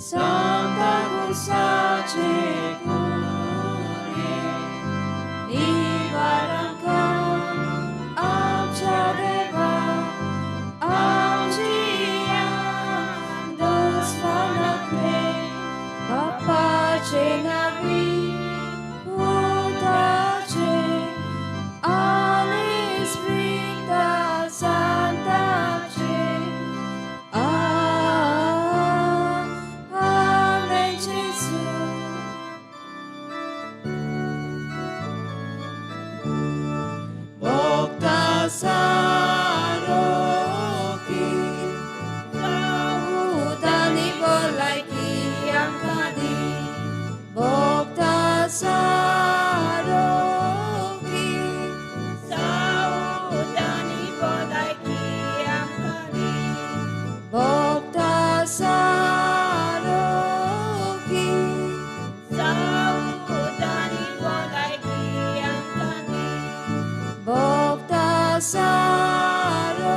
Santa कुसाचे कुरे निवार आमकां आमच्या देवा आमची दुस्मानांतले बापाचे नावी पुताचे आनी स्पिरिता सांताचे. Amen, Jesu. Bokta saroki Utani bolaiki angkadi. Bokta saroki Saudani bolaiki angkadi. Bokta saroki Saudani bolaiki angkadi. Bokta saroki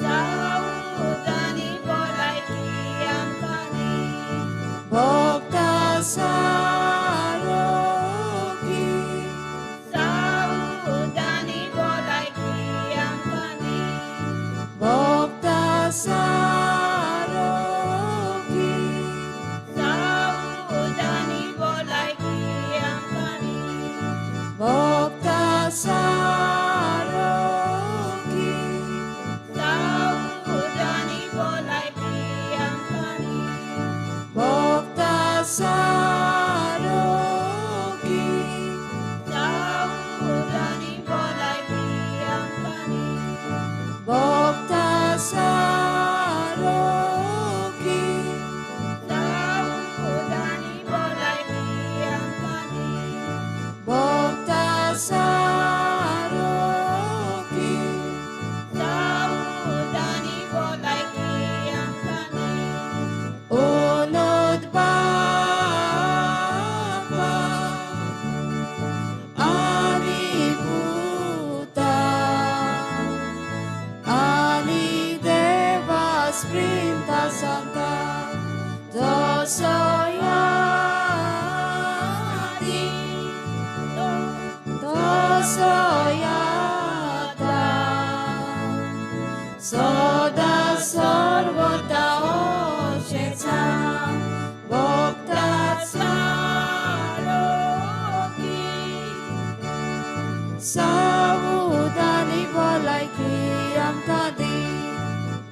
Saudani bolaiki angkadi. Bokta saroki Saudani bolaiki angkadi. Bokta saroki Saudani bolaiki angkadi. Bokta saroki Saudani bolaiki angkadi. Bokta saroki Saudani bolaiki angkadi. Bokta saroki Saudani bolaiki angkadi. Bokta saroki Saudani bolaiki angkadi. Unod Bapa ani Puta ani Deva Sprinta Santa Dosoyati Dosoyata Soda sarvota oshecha Bokta Saroki Saudani bolaiki amkadi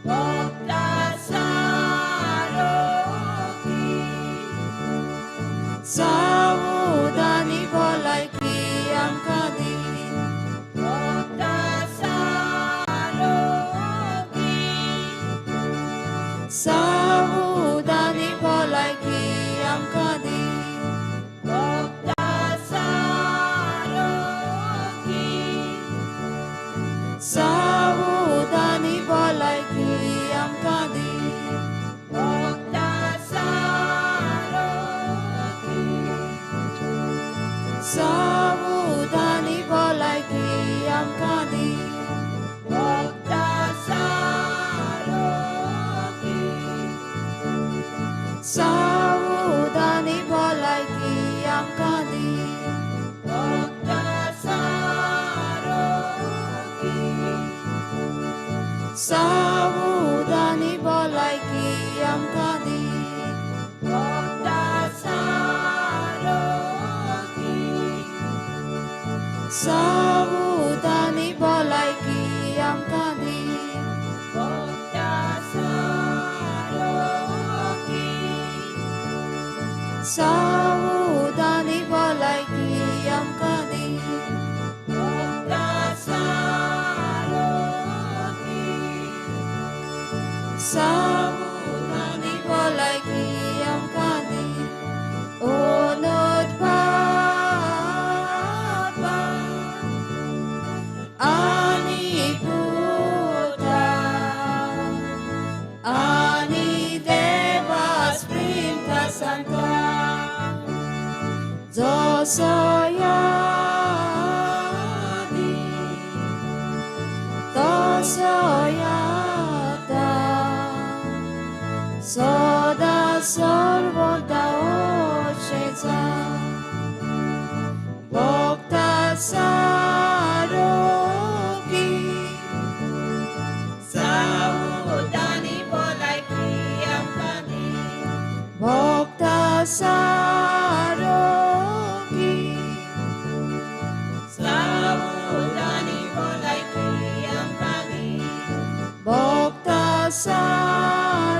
Bokta saroki Saudani bolaiki amkadi Bokta saroki Saudani bolaiki amkadi Bokta saroki Saudani bolaiki amkadi Bokta saroki Saudani bolaiki amkadi Bokta saroki Saudani bolaiki amkadi Bokta saroki Saudani bolaiki amkadi Bokta saroki Saudani bolaiki amkadi Bokta saroki Saudani bolaiki amkadi Bokta saroki Saudani bolaiki amkadi Unod Bapa ani Puta ani Deva Sprinta Santa Santa, Bhakta Saroki. Saudani bolai kiam kadi, Bhakta Saroki. Saudani bolai kiam kadi, Bhakta Saroki.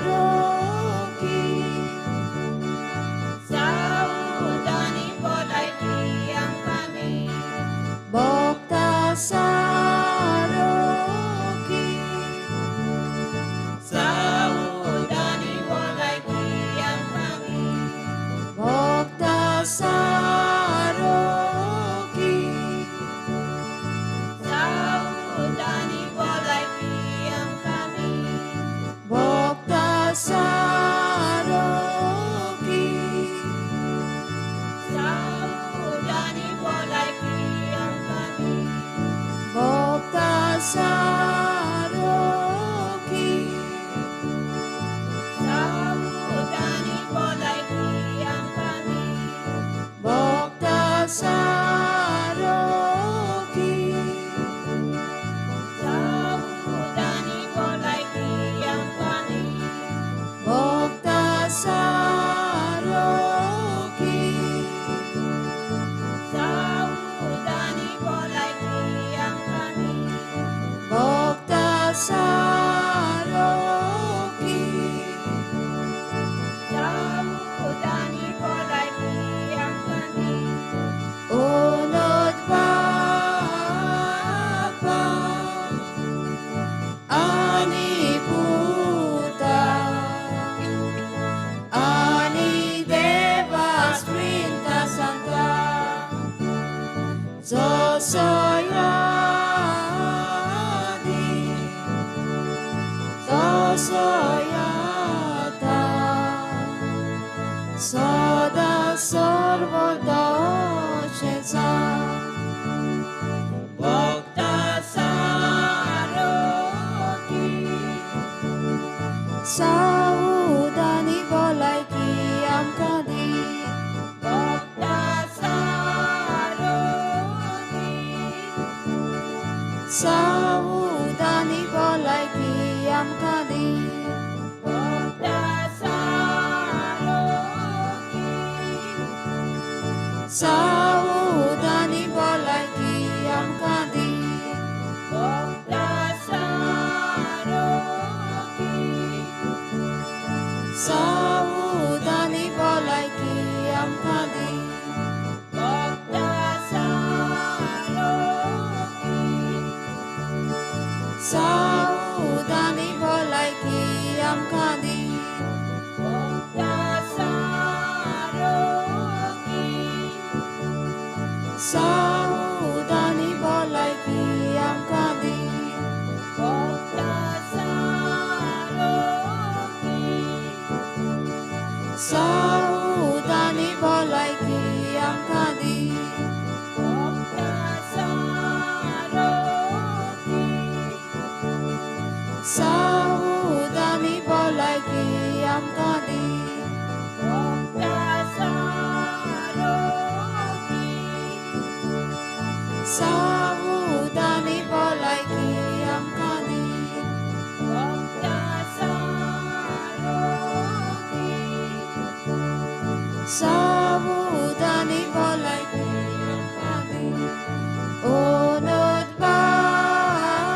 Saudani bolai kiam kadi, Bhakta Saroki. Saudani bolai kiam kadi, Bhakta Saroki. Saudani bolai kiam kadi, Bhakta Saroki. Saudani bolai kiam kadi, Bhakta Saroki. Saudani bolai kiam kadi, Bhakta Saroki. Saudani bolai kiam kadi, Bhakta Saroki. Saudani bolai kiam kadi, Bhakta Saroki. Saudani bolai kiam kadi, Unod Bapa Ani Puta Ani Deva Sprinta Santa Zosoyadi Zosoyata Sada Sarvada Shesa Bhakta Saroki, Saudani bolai kiam kadi, Bhakta Saroki, Saudani bolai kiam kadi, Bhakta Saroki, Saudani bolai kiam kadi, Bhakta Saroki, Saudani bolai kiam kadi, Bhakta Saroki, Saudani bolai kiam kadi, Bhakta Saroki, Saudani bolai kiam kadi, Bhakta Saroki, Saudani bolai kiam kadi, Bhakta Saroki, Saudani bolai kiam kadi, Bhakta Saroki, Saudani bolai kiam kadi, Bhakta Saroki, Saudani bolai kiam kadi, Unod Bapa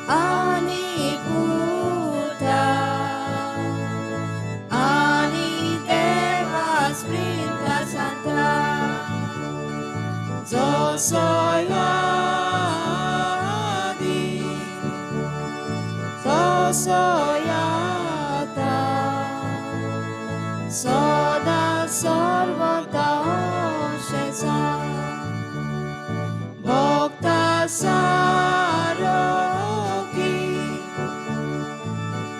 Ani Puta Ani Deva Sprinta Santa Zosoyadi Zosoyata Sada Sarvata Shesa Bhakta Saroki,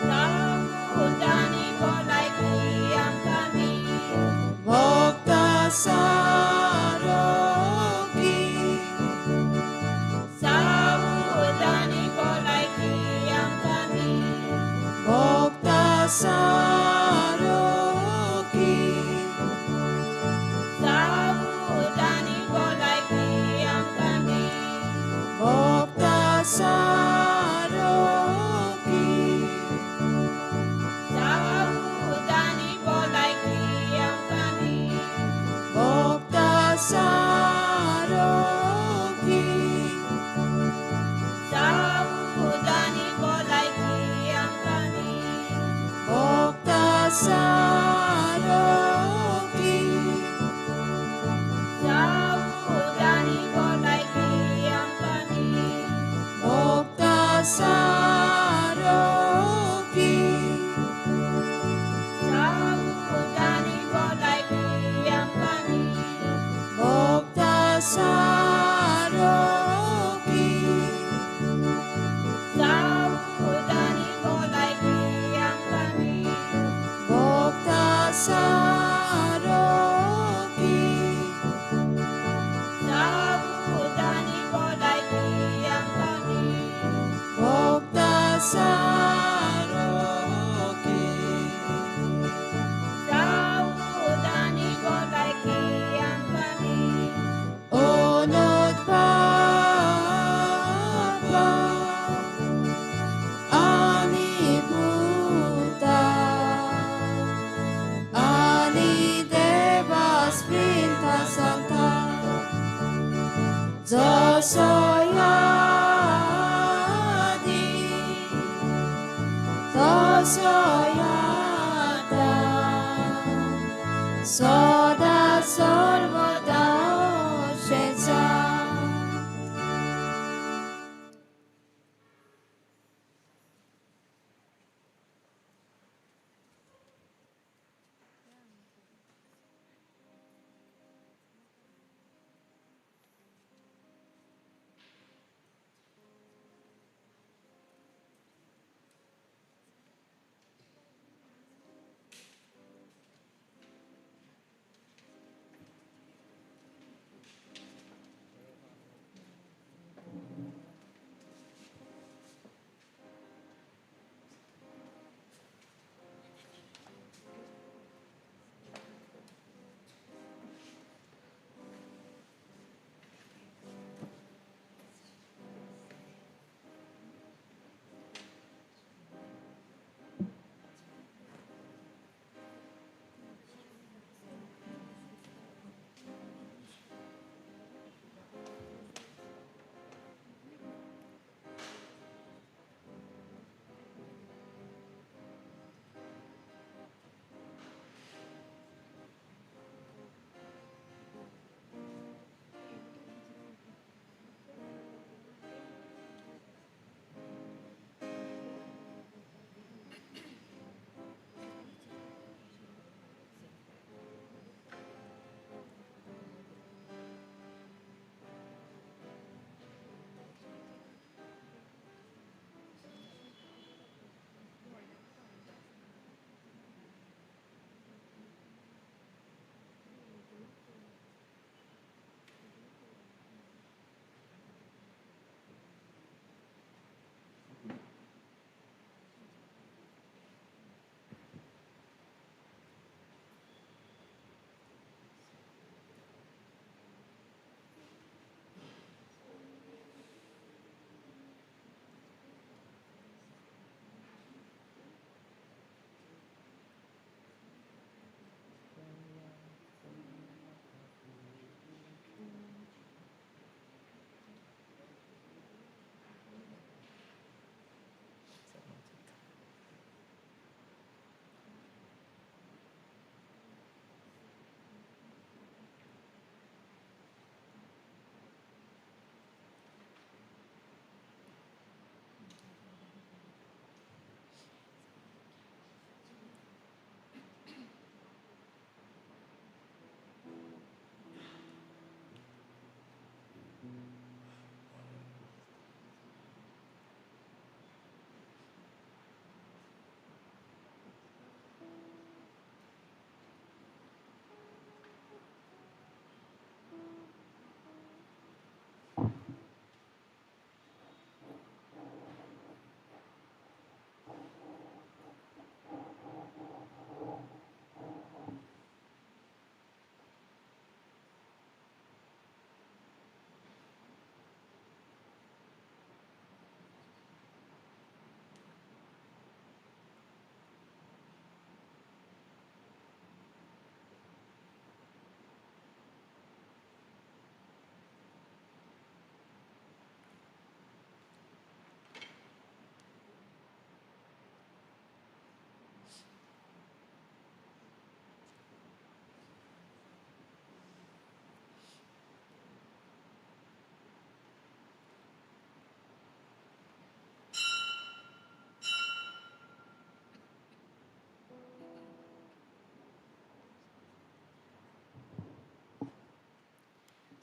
Saudani bolai kiam kadi, Bhakta Saroki, Saudani bolai kiam kadi, Bhakta Saroki. तसो ह्या आदीं तसो ह्या आतां सदा सर्वदा अशें जावं.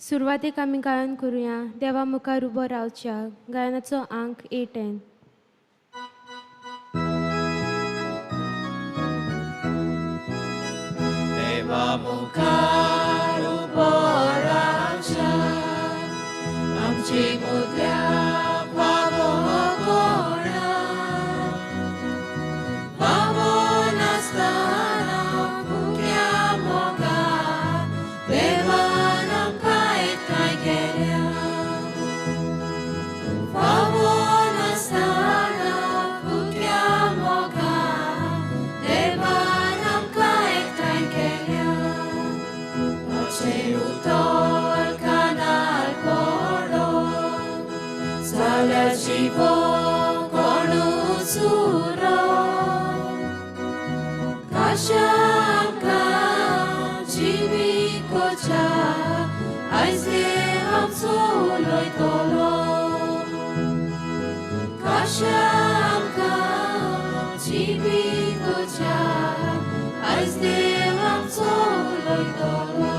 सुरवातेक आमी गायन करुया देवा मुखार उबो रावच्या. गायनाचो आंक 8N. देवा मुखार उबो रावच्या आमची मुदल्या फावो कोणा फावो नासतना फुक्या मोगान देवान आमकां एकठांय केल्या. फावो नासतना फुक्या मोगान देवान आमकां एकठांय केल्या. ताचें उतर कानार पडो पिकोच्या आयज देव आमचो उलयतलो काशा आमकां जिवितोच्या आयज देव आमचो उलयतलो.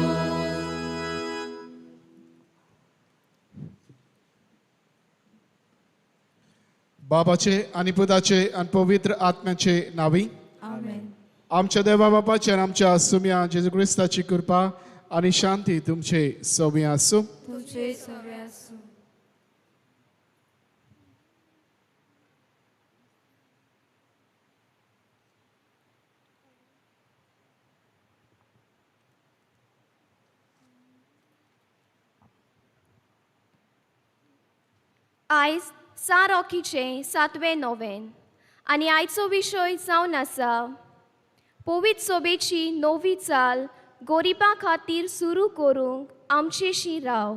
बाबाचे आनी पुताचे आनी पवित्र आत्म्याचे नावी आमेन. आमच्या देवा बापाचे आनी आमच्या सुम्या जेजू क्रिस्ताची कृपा आनी शांती तुमचे सवी आसूं. तुमचे सवे आसूं. आयज सा रॉकीचें सातवें नोवेन आनी आयचो विशय जावन आसा पवित्र सोबेची नवी चाल गोरिबां खातीर सुरू करूंक आमचेशी राव.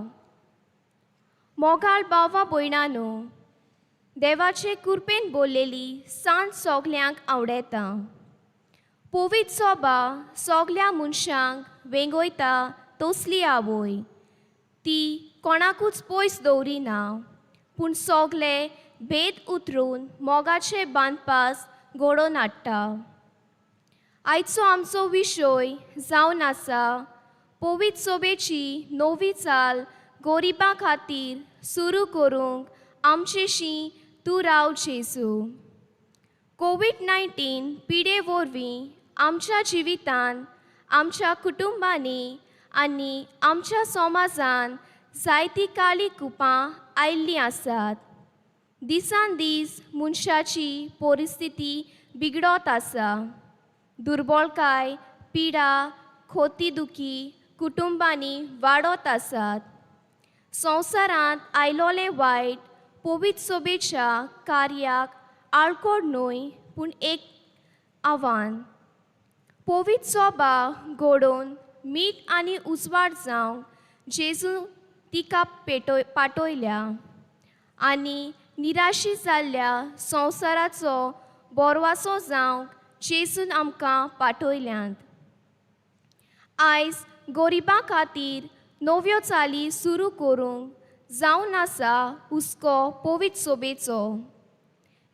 मोगाळ भावा भयणानो, देवाचे कृपेन बोल्लेली सांज सगल्यांक आवडटा. पवित्र सोबा सगल्या मनशांक वेंगयता तसली आवय ती कोणाकूच पयस दवरिना, पूण सगले भेद उतरून मोगाचे बांदपास घडोवन हाडटा. आयचो आमचो विशय जावन आसा पवित्र सोबेची नवी चाल गोरिबां खातीर सुरू करूंक आमचेशी तूं राव जेजू. कोवीड 19 पिडे वरवीं आमच्या जिवितान, आमच्या कुटुंबांनी आनी आमच्या समाजान जायतीं काळीं कुपां आयिल्लीं आसात. दिसान दीस मनशाची परिस्थिती बिगडत आसा. दुर्बळकाय, पिडा, खोती दुखी कुटुंबांनी वाडत आसात. संवसारांत आयलोलें वायट पवित्र सोबेच्या कार्याक आळकोड न्हय पूण एक आव्हान. पवित्र सोबा घडोवन मीठ आनी उजवाड जावंक जेजू तिका पाटयल्या आनी निराशी जाल्ल्या संवसाराचो बोरवासो जावंक जेजून आमकां पाटयल्यात. आयज गोरिबां खातीर नव्यो चाली सुरू करूंक जावन आसा हुस्को पवित्र सोबेचो.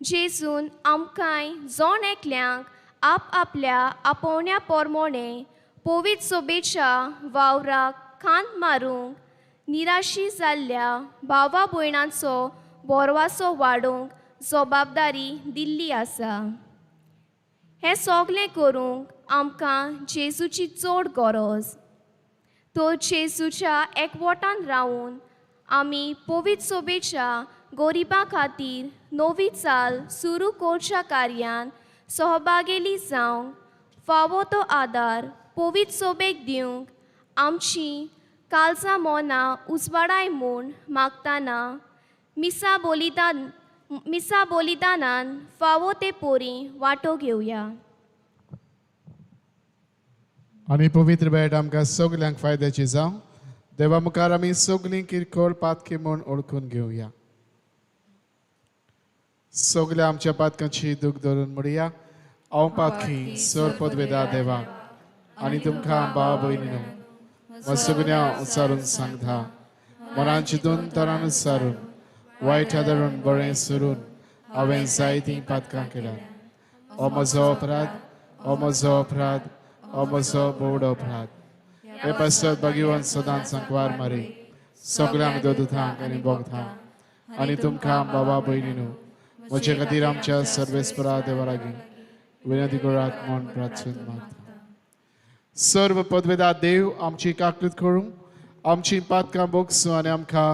जेजून आमकांय जण एकल्यांक आपआपल्या आपोवण्या पोरमोणे पवित्र सोबेच्या वावराक खांद मारूंक, निराशी जाल्ल्या भावा भयणांचो बोरवासो वाडोवंक जबाबदारी दिल्ली आसा. हें सगलें करूंक आमकां जेजूची चड गरज. तर जेजूच्या एकवटान रावून आमी पवित्र सोबेच्या गोरिबां खातीर नवी चाल सुरू करच्या कार्यान सहभागेली जावंक फावो तो आदार पवित्र सोबेक दिवंक आमची काळजां मनां उजवाडाय म्हूण मागतना मिसा बलिदानान फावो ते पोरी वांटो घेवया. आनी पवित्र भेट आमकां सगल्यांक फायद्याची जावं. देवा मुखार आमी सगलीं किरकोळ पातकी म्हूण ओळखून घेवया. सगल्या आमच्या पातकांची दूख धरून म्हणया, हांव पातकी सर पदवेदा देवा आनी तुमकां भाव भयणीनो सगळ्या उचारून सांगता, मनाची दोन तरान उचारून वायट धरून बरें सरून हांवें जायतीं पातकां केल्यात. हो म्हजो अपराध, हो म्हजो अपराध, हो म्हजो बोवडो अपराध. हे पासत भगवान सदांच सांकवार मारी सगळ्यांक दोदुतांक आनी भोगतांक आनी तुमकां बाबा भयणीनो म्हजे खातीर आमच्या सर्वेस्परा देवा लागीं विनंती करात म्हूण प्रार्थना मागता. सर्व पदवेदा देव आमची काकूत करूं, आमची पातकां बोगसूं आनी आमकां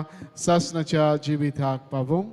सासणाच्या जिविताक पावूं.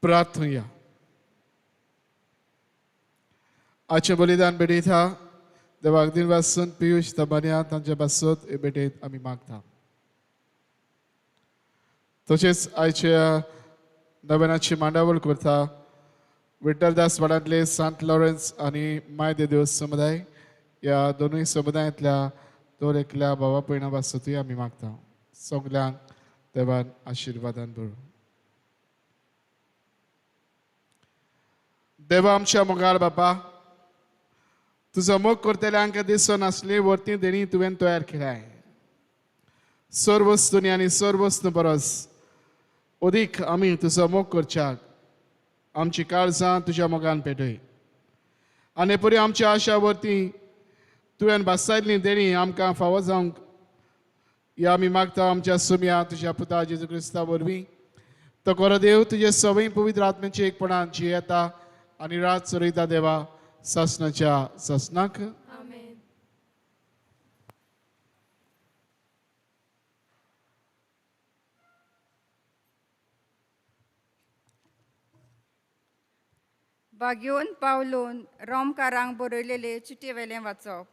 प्रार्थुया. आजचें बलिदान भेटयता देवाक दिनवासून पियूश तबान्या तांच्या पासत हे भेटेंत आमी मागता. तशेंच आयच्या नव्यानाची मांडावळ करता विठ्ठलदास वाड्यांतले सांत लॉरेन्स आनी माय दे देव समुदाय ह्या दोनूय समुदायांतल्या दर एकल्या भावा भयणा पासतूय आमी मागता. सगल्यांक देवान आशिर्वादान भरू. देवा आमच्या मोगाळ बापा, तुजो मोग करतल्यांक दिसून आसली वर्ती देणी तुवें तयार केल्याय. सर्व वस्तूंनी आनी सर्व वस्तू परस अदीक आमी तुजो मोग करच्याक आमची काळजां तुज्या मोगान पेटय आनी परी आमच्या आशा वरती तुवें भासायल्ली देणी आमकां फावो जावंक ह्या आमी मागता आमच्या सुम्या तुज्या पुता जेजू क्रिस्ता वरवीं. तो कोरो देव तुजे सवय पवित्र आत्म्याचे एकपणान जियेता आनी रात चरयता देवा सासणाच्या सासणाक. आमेन. बागयोन पावलून रोमकारांक बरयलेले चिटयेवेलें वाचप.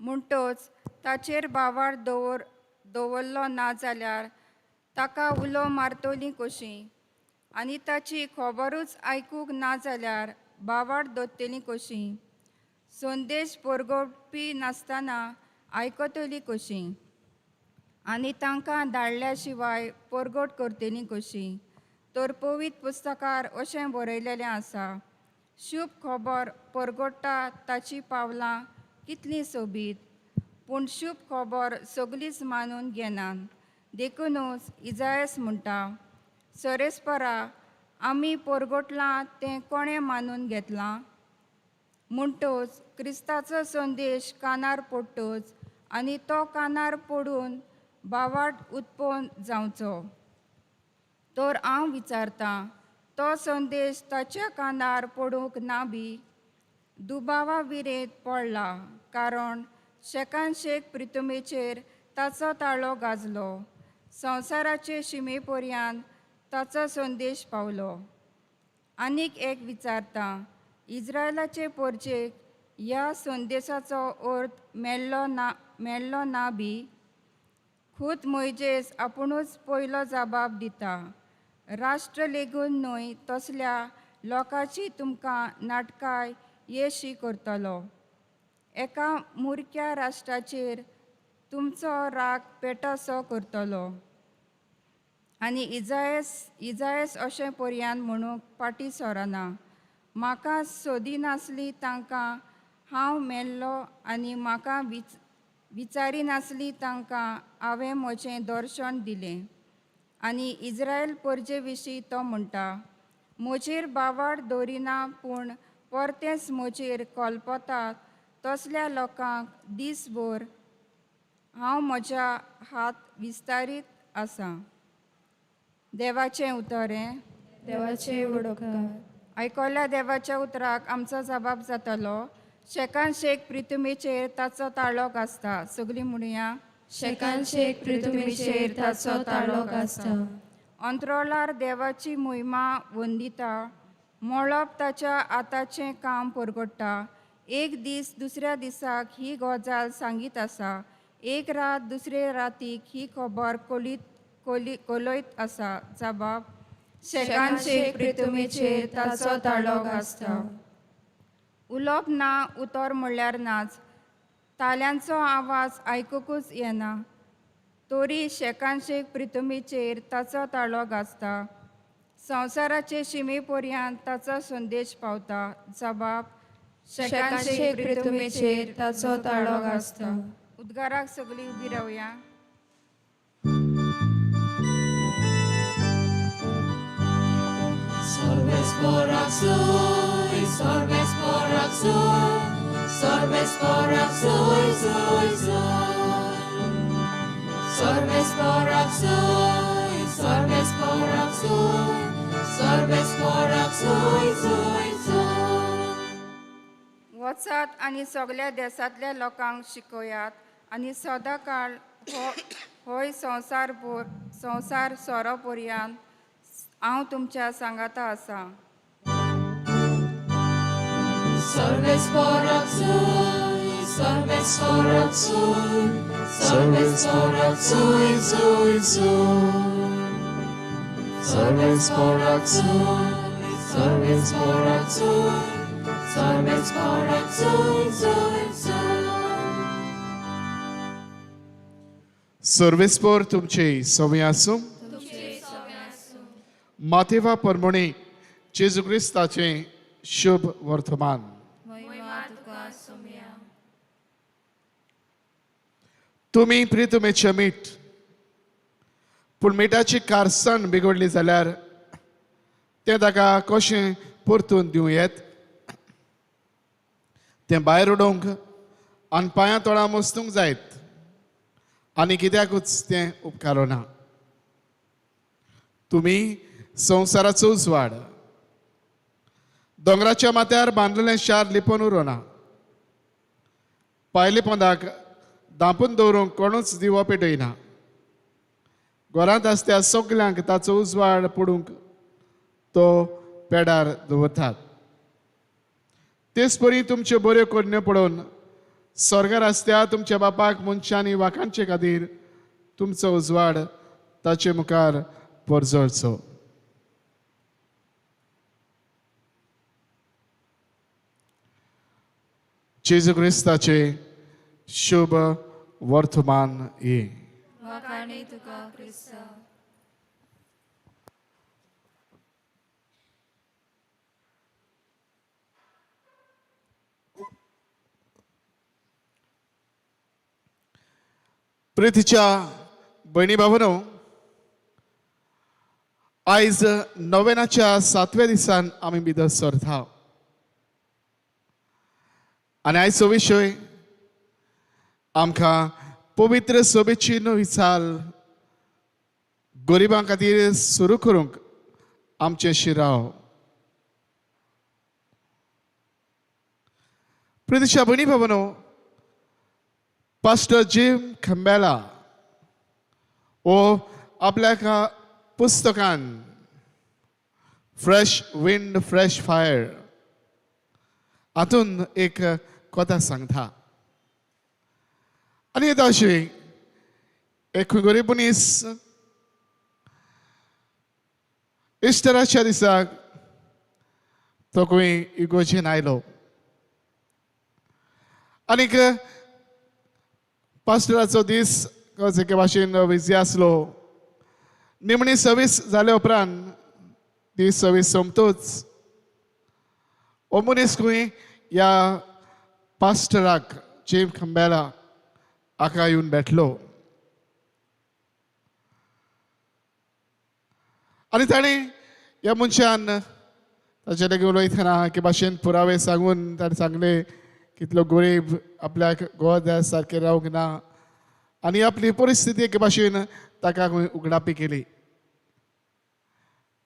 म्हणटच ताचेर बावार दवरलो ना जाल्यार ताका उलो मारतली कशी आनी ताची खबरूच आयकूंक ना जाल्यार बावार दवरतली कशी, संदेश परगटपी नासतना आयकतली कशी आनी तांकां धाडल्या शिवाय परगट करतली कशी. तर पवित्र पुस्तकार अशें बरयलेलें आसा, शुभ खबर परगट्टा ताची पावलां कितलीं सोबीत, पूण शुभ खबर सगलींच मानून घेनात. देखुनूच इजायस म्हणटा, सरेस्परा आमी परगटलां तें कोणें मानून घेतलां. म्हणटच क्रिस्ताचो संदेश कानार पडटच आनी तो कानार पडून बावाट उत्पन्न जावचो. तर हांव विचारतां, तो संदेश ताच्या कानार पडूंक ना बी दुबावा विरेंत पडला, कारण शेकान शेक प्रितुमेचेर ताचो ताळो गाजलो, संवसाराचे शिमे पर्यंत ताचो संदेश पावलो. आनीक एक विचारतां, इज्रायलाचे पोरजेक ह्या संदेशाचो अर्थ मेळ्ळो ना बी? खूद मोयजेस आपुणूच पयलो जबाब दिता, राष्ट्र लेगून न्हय तसल्या लोकांची तुमकां नाटकाय येशी करतलो. एका मुरक्या राष्ट्राचेर तुमचो राग पेटोसो करतलो. आनी इजायस अशें पर्यान म्हणूंक फाटीं सरना, म्हाका सोदिनासली तांकां हांव मेल्लो आनी म्हाका विचारिनासली तांकां हांवें म्हजें दर्शन दिलें. आनी इज्रायल परजे विशीं तो म्हणटा, म्हजेर बावार दवरिना पूण परतेंच म्हजेर कल्पतात तसल्या लोकांक दीसभर हांव म्हज्या हात विस्तारीत आसा. देवाचें उतर हें. देवाचें वडोकार. आयकल्या देवाच्या उतराक आमचो जबाब जातलो. शेकान शेक प्रितुमेचेर ताचो ताळो गाजता. सगळीं म्हणुया, शेकान शेक प्रितुमेचेर ताचो ताळो गाजता. अंतरोळार देवाची मोहिमा वंदिता, मळब ताच्या आताचें काम परगट्टा. एक दीस दुसऱ्या दिसाक ही गजाल सांगीत आसा, एक रात दुसरे रातीक ही खबर कोलयत आसा. जबाब, शेकान शेक प्रितुमेचेर ताचो ताळो गाजता. उलोवप ना उतर म्हणल्यार नाच, ताल्यांचो आवाज आयकुकूच येना, तरी शेकान शेक प्रितुमेचेर ताचो ताळो गाजता. संवसाराचे शिमे पर्यंत ताचो संदेश पावता. जबाब, शेकान शेक प्रितुमेचेर ताचो ताळो गाजता. उद्गाराक सगळीं उबी रावया. Sorbes por sorbes por sorbes por soy, soy, soy. Sorbes por sorbes por sorbes por soy, soy, soy. वचात आनी सगल्या देसांतल्या लोकांक शिकयात आनी सदांकाळ होय संवसार सोरो पर्यंत हांव तुमच्या सांगाता आसा. सर्वेस्पोराक सुय, सर्वेस्पोराक सुय, सुय, सुय. सर्वेस्पोराक सुय, सर्वेस्पोराक सुय, सर्वेस्पोराक सुय, सुय, सुय. सर्वेस्पोर तुमचे सवय आसूं. मातेवा परमणे जेजू क्रिस्ताचें शुभ वर्तमान. तुमी प्रितुमेचें मीठ, पूण मिठाची कारसाण बिगडली जाल्यार तें ताका कशें परतून दिवं येत? तें भायर उडोवंक आनी पांयां तोळां मस्तूंक जायत आनी कित्याकूच तें उपकारना. तुमी संवसाराचो उजवाड. दोंगराच्या माथ्यार बांदलेलें शार लिपोवन उरोना. पायले पोंदाक दांपून दवरूंक कोणूच दिवो पेटयना. घरांत आसत्या सगल्यांक ताचो उजवाड पडूंक तो पेडार दवरतात. तेच परी तुमच्यो बऱ्यो करण्यो पळोवन स्वर्गार आसत्या तुमच्या बापाक मनशांनी वाखाणचे खातीर तुमचो उजवाड ताचे मुखार परजळचो. जेजू क्रिस्ताचे शुभ वर्तमान हे. वाखाणी तुका क्रिस्ता. प्रितीच्या भयणी भावांनो, आयज नोवेनाच्या सातव्या दिसान आमी भितर सरता आनी आयचो विशय आमकां पवित्र सभेची नवी चाल गरिबां खातीर सुरू करूंक आमचें शिराव. प्रितीच्या भयणी भावांनो, पास्टर जिम खंबेला हो आपल्या पुस्तकान फ्रेश विंड फ्रेश फायर हातून एक कथा सांगता. आनी येता अशी एक गरीब मनीस इस्टराच्या दिसाक तो खंय इगोजेन आयलो आनीक पास्टराचो दीस एके भाशेन बिजी आसलो. निमणी सर्वीस जाल्या उपरांत ती सर्वीस सोंपतूच हो मनीस खंय ह्या पास्टराक जेम खंबेला हाका येवन भेटलो आनी ताणें ह्या मनशान ताचे लागीं उलयतना एके भाशेन पुरावे सांगून ताणें सांगलें कितलो गरीब, आपल्याक गोवा सारकें रावंक ना आनी आपली परिस्थिती एके भाशेन ताका उगडापी केली.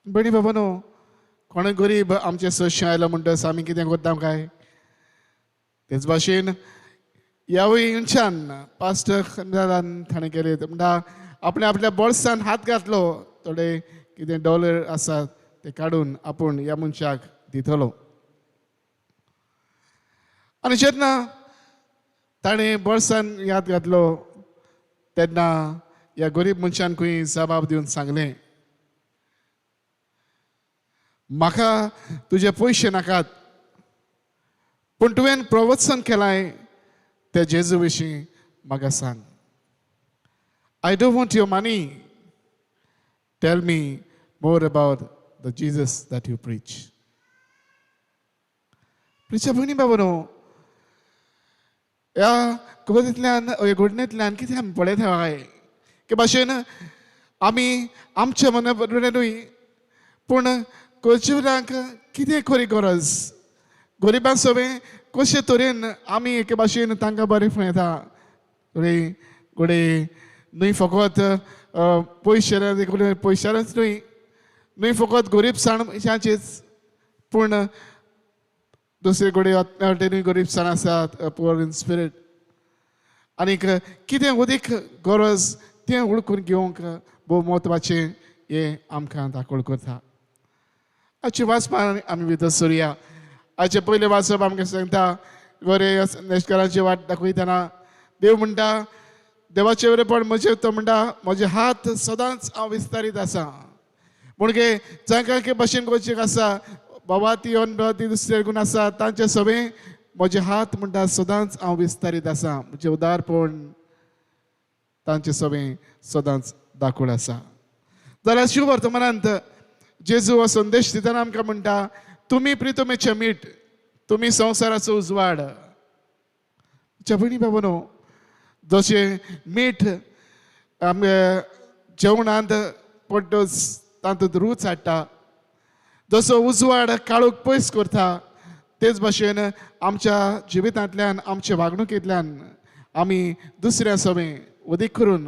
भयणी बाबानो, कोणूय गरीब आमचे सोशें आयलो म्हणटच आमी कितें करता काय? तेच भाशेन ह्यावूय मनशान पास्टर ताणें केलें म्हणटा आपणे आपल्या बोल्सान हात घातलो, थोडे कितें डॉलर आसात ते काडून आपूण ह्या मनशाक दितलो. आनी जेन्ना ताणें बोल्सान हात घातलो तेन्ना ह्या गरीब मनशान खंय जबाब दिवन सांगलें, म्हाका तुजे पयशे नाकात, पूण तुवें प्रवचन केलां ते जेजू विशीं म्हाका सांग. I don't want your money, tell me more about the Jesus that you preach. प्रिच्या भयणी बाबानो, ह्या कवितेंतल्यान ह्या घडणेंतल्यान कितें आमी पळयता काय की भाशेन आमी आमच्या मना बरोबर न्हय पूण गरजेवरांक कितें खरी गरज, गरिबां सवें कशे तरेन आमी एके भाशेन तांकां बरें येता. घडये घडये न्हय फकत पयशे पयशानच न्हय, न्हय फकत गरीबसाण मनशाचीच, पूण दुसरे कडेन वटेनूय गरीबसाण आसात, पुअर इन स्पिरीट. आनीक कितें अदीक गरज तें वळखून घेवंक भोव म्हत्वाचें हें आमकां दाखोवण करता. आजचे वाचपान आमी भितर सोरया. आजचे पयलें वाचप आमकां सांगता बरे नेशकारांची वाट दाखयतना देव म्हणटा, देवाचें बरेपण म्हजें, तो म्हणटा म्हजे हात सदांच हांव विस्तारीत आसा. म्हणगे जांकां के भशेन गोचेक आसा बाबा ती ती दुसरे गुण आसा तांचे सगळें म्हजे हात म्हणटा सदांच हांव विस्तारीत आसा, म्हजें उदारपण तांचे सगळें सदांच दाखोवड आसा. जाल्यार शिव वर्तमानांत जेजू हो संदेश दितना आमकां म्हणटा तुमी प्रितमेचें मीठ, तुमी संवसाराचो उजवाड. भयणी बाबानो, जशें मीठ आमगे जेवणांत पडटच तातूंत रूच हाडटा, जसो उजवाड काळोख पयस करता, तेच भाशेन आमच्या जिवितांतल्यान आमच्या वागणुकेंतल्यान आमी दुसऱ्या सवें अदीक करून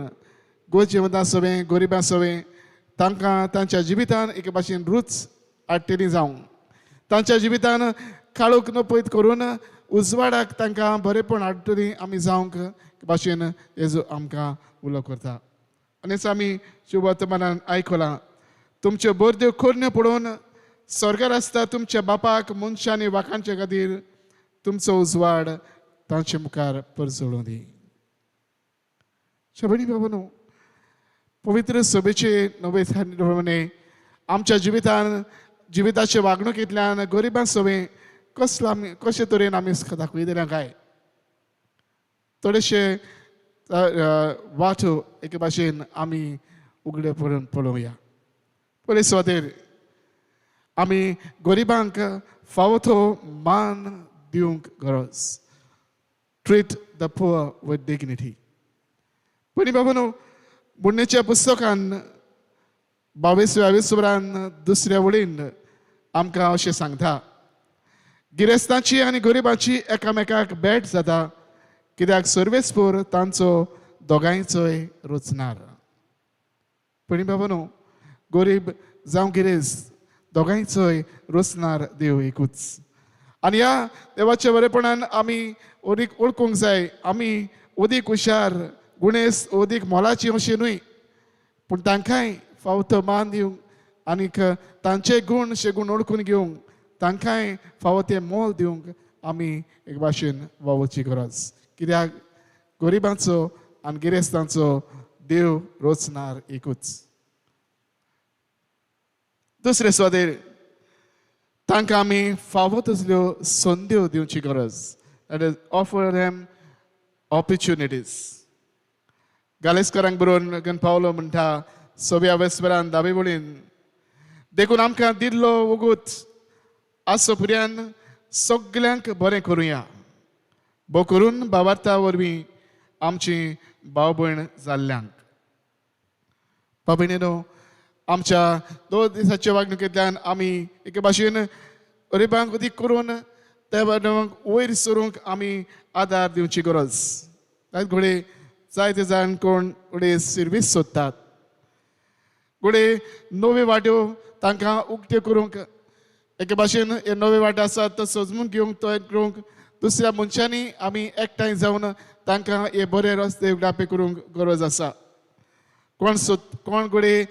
गोरजेवंतां सवें गरिबां सवें तांकां तांच्या जिवितान एके भाशेन रूच हाडटली जावं, तांच्या जिवितान काळोख नपयत करून उजवाडाक तांकां बरेपण हाडटली आमी जावंक भाशेन हेजो आमकां उलो करता. आनी आमी शुभवर्तमानान आयकलां तुमच्यो बऱ्यो करण्यो पळोवन स्वर्गार आसता तुमच्या बापाक मनशांनी वाखांचे खातीर तुमचो उजवाड तांचे मुखार परजळूं दी. भयणी बाबानो, पवित्र सभेचे नवे प्रमाणे आमच्या जिवितान जिविताचे वागणुकेंतल्यान गरिबां सवें कसलो आमी कशे तरेन आमी दाखयतले काय थोडेशे वाटो एके भाशेन आमी उगडे पडून पळोवया. पयले सुवातेर आमी गरिबांक फावो तो मान दिवंक गरज. Treat the poor with dignity. पयलीं बाबानो, बुडणेच्या पुस्तकान 22व्या विसुरान दुसऱ्या वळीन आमकां अशें सांगता, गिरेस्तांची आनी गरिबांची एकामेकाक भेट जाता कित्याक सर्वेस्पूर तांचो दोगांयचोय रचणार. पयलीं बाबानो, गरीब जावं गिरेस्त दोगांयचोय रचणार देव एकूच. आनी ह्या देवाच्या बरेपणान आमी अदीक वळखूंक जाय. आमी अदीक हुशार गुणेस अदीक मोलाची अशें न्हय, पूण तांकांय फावो तो मान दिवंक आनीक तांचे गूण शेगूण वळखून घेवंक तांकांय फावो तें मोल दिवंक आमी एक भाशेन वावुरची गरज. कित्याक गरिबांचो आनी गिरेस्तांचो देव रचणार एकूच. दुसरे सुवातेर तांकां आमी फावो तसल्यो संद्यो दिवची गरज. That is offer them opportunities. गालेस्करांक बरोवन पावलो म्हणटा सव्या वेस्परान दावे वळीन, देखून आमकां दिल्लो वगूत आसो पुर्यान सगल्यांक बरें करुया, बो करून बाबार्था वरवीं आमची भाव भयण जाल्ल्यांक. भाव भयणीनो, आमच्या 2 दिसाच्या वागणुकेंतल्यान आमी एके भाशेन गरिबांक अदीक करून त्या वयर सरूंक आमी आदार दिवची गरज. जायत घडये जायते जाण कोण घडये सर्वीस सोदतात, घडये नव्यो वाट्यो तांकां उक्त्यो करूंक एके भाशेन हे नवे वाटे आसात तो सजमून घेवंक तो करूंक दुसऱ्या मनशांनी आमी एकठांय जावन तांकां हे बरे रस्ते उगडापे करूंक गरज आसा. कोण सोद कोण घडये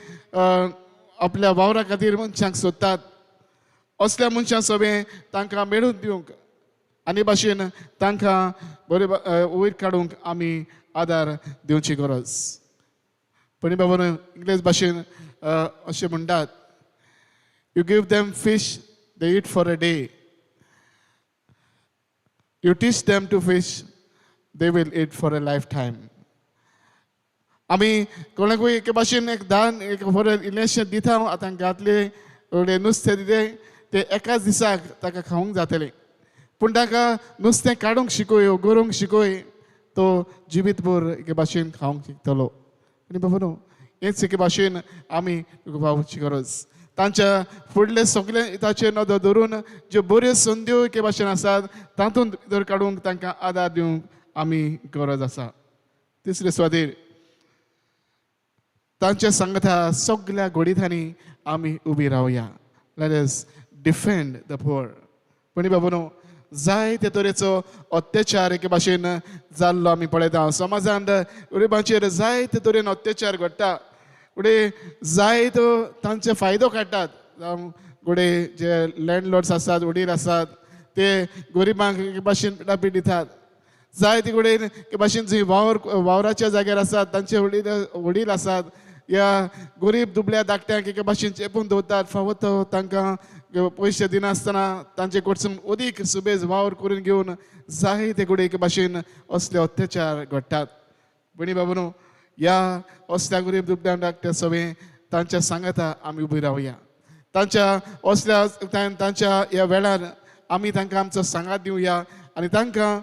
आपल्या वावरा खातीर मनशांक सोदतात, असल्या मनशां सगळें तांकां मेळून दिवंक आनी भाशेन तांकां बरे वयर काडूंक आमी आदार दिवची गरज. पणी बाबा इंग्लीश भाशेन अशें म्हणटात, you give them fish they eat for a day, you teach them to fish they will eat for a life time. आमी कोणाकूय एके भाशेन एक दान एक बरें इल्लेंशें दिता, आतां घातले थोडें नुस्तें दितें तें एकाच दिसाक ताका खावंक जातलें, पूण ताका नुस्तें काडूंक शिकय गरोवंक शिकय तो जिवीत भर एके भाशेन खावंक शिकतलो. आनी बाबा न्हू हेच एके भाशेन आमी पावची गरज. तांच्या फुडले सगळे ताचेर नदर धरून ज्यो बऱ्यो संद्यो एके भाशेन आसात तातूंत भितर काडूंक तांकां आदार दिवंक आमी गरज आसा. तिसरे सुवातेर तांच्या सांगता सगल्या घोडितांनी आमी उबी रावया. Let us defend the poor. पूण बाबा न्हू जायते तरेचो अत्याचार एके भाशेन जाल्लो आमी पळयता. समाजांत गरिबांचेर जायते तरेन अत्याचार घडटा, फुडें जायतो तांचे फायदो काडटात, जावं घडये जे लँडलॉर्ड्स आसात, वडील आसात, ते गरिबांक भाशेन पिटापीट दितात. जायते कडेन भाशेन जी वावराच्या जाग्यार आसात तांचे वडील आसात, ह्या गरीब दुबळ्या धाकट्यांक एके भाशेन चेपून दवरतात. फावो तो तांकां पयशे दिनासतना तांचे कडसून अदीक सुबेज वावर करून घेवन जायते कडेन एके भाशेन असले अत्याचार घडटात. भयणी बाबा, ह्या असल्या गरीब दुबळ्या धाकट्या सगळें तांच्या सांगाता आमी उबी रावया. तांच्या असल्या तांच्या ह्या वेळार आमी तांकां आमचो सांगात दिवया आनी तांकां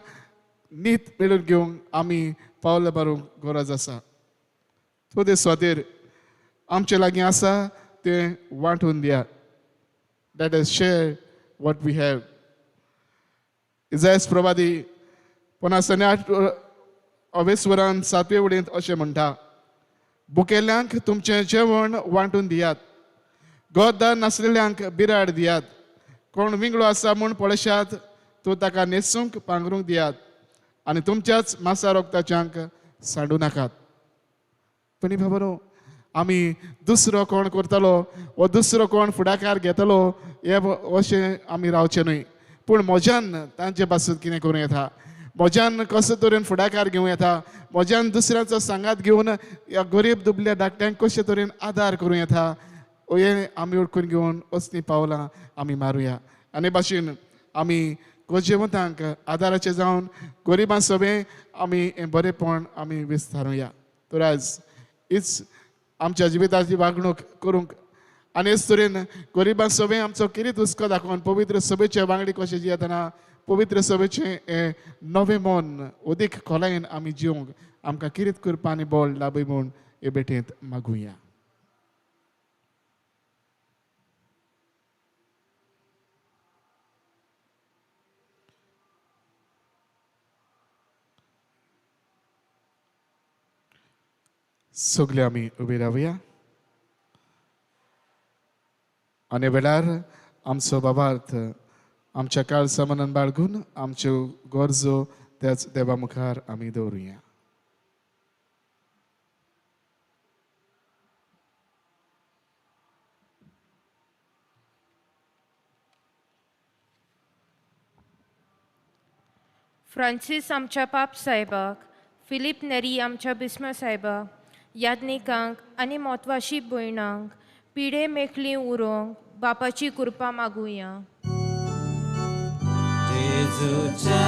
नीत मेळून घेवंक आमी पावलां मारूंक गरज आसा. थोडे स्वातीर आमचे लागीं आसा तें वांटून दिया. Let us share what we have. इजायस प्रवादी 58 अवेस्वरान 7वे वडींत अशें म्हणटा, बुकेल्यांक तुमचें जेवण वांटून दियात, गोदार नासलेल्यांक बिराड दियात, कोण विंगळो आसा म्हूण पळयशात तो ताका न्हेसूंक पांगरूंक दियात आनी तुमच्याच मासा रोगताच्यांक सांडू नाकात. पण बाबा, आमी दुसरो कोण करतलो वो दुसरो कोण फुडाकार घेतलो हे अशें आमी रावचें न्हय, पूण म्हज्यान तांचे पासून कितें करूं येता, म्हज्यान कसो तरेन फुडाकार घेवं येता, म्हज्यान दुसऱ्याचो सांगात घेवन ह्या गरीब दुबल्या धाकट्यांक कशे तरेन आदार करूं येता हें आमी वळखून घेवन असलीं पावलां आमी मारुया. आनी भाशेन आमी गरजेवंतांक आदाराचें जावन गरिबां सगळें आमी हें बरेंपण आमी विस्तारुया. तर आयज हीच आमच्या जिविताची वागणूक करूंक आनी हेच तरेन गरिबां सगळें आमचो किरीत हुस्को दाखोवन पवित्र सभेचे वांगडी कशें जियेतना पवित्र सभेचें हें नवें मन अदीक खोलायेन आमी जिवंक आमकां किरीत करपा आनी बळ लाभय म्हूण हे भेटेंत मागुया. सगळे आमी उबे रावया आनी वेळार आमचो बाबार्थ आमच्या काळसा मनान बाळगून आमच्यो गरजो त्याच देवा मुखार आमी दवरुया. फ्रांसीस आमच्या पाप साहेबाक, फिलीप नेरी आमच्या बिस्म साहेबाक, याज्ञिकांक आनी म्हत्वाशी भयणांक पिडे मेखली उरोंक बापाची कृपा मागुया. जेजूच्या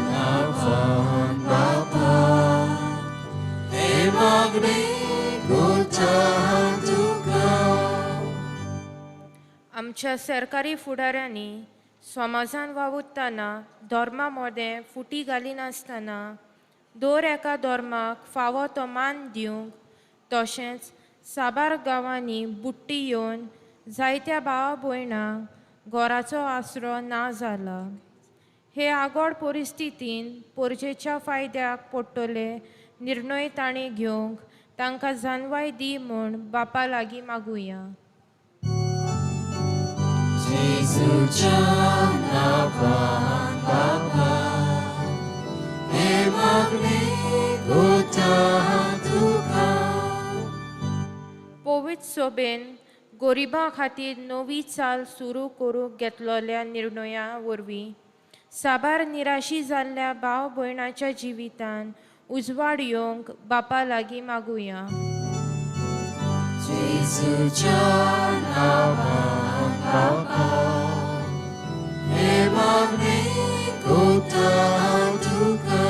नांवान बापा हे मागणें करता तुका. आमच्या सरकारी फुडाऱ्यांनी समाजान वावुरतना धर्मा मदें फुटी घालिनासतना दर एका धर्माक फावो तो मान दिवंक, तशेंच साबार गांवांनी बुट्टी येवन जायत्या भावा भयणांक घराचो आसरो ना जाला. हे आगोड परिस्थितीन पोरजेच्या फायद्याक पडटले निर्णय तांणी घेवंक तांकां जानवाय दी म्हूण बापा लागीं मागुया. जेजूच्या नांवान बापा हे मागणें करता तुका. पवित्र सोबेन गरिबां खातीर नवी चाल सुरू करूंक घेतलेल्या निर्णया वरवीं साबार निराशी जाल्ल्या भाव भयणाच्या जिवितान उजवाड येवंक बापा लागीं मागुया. जेजूच्या नांवान बापा हे मागणें करता तुका.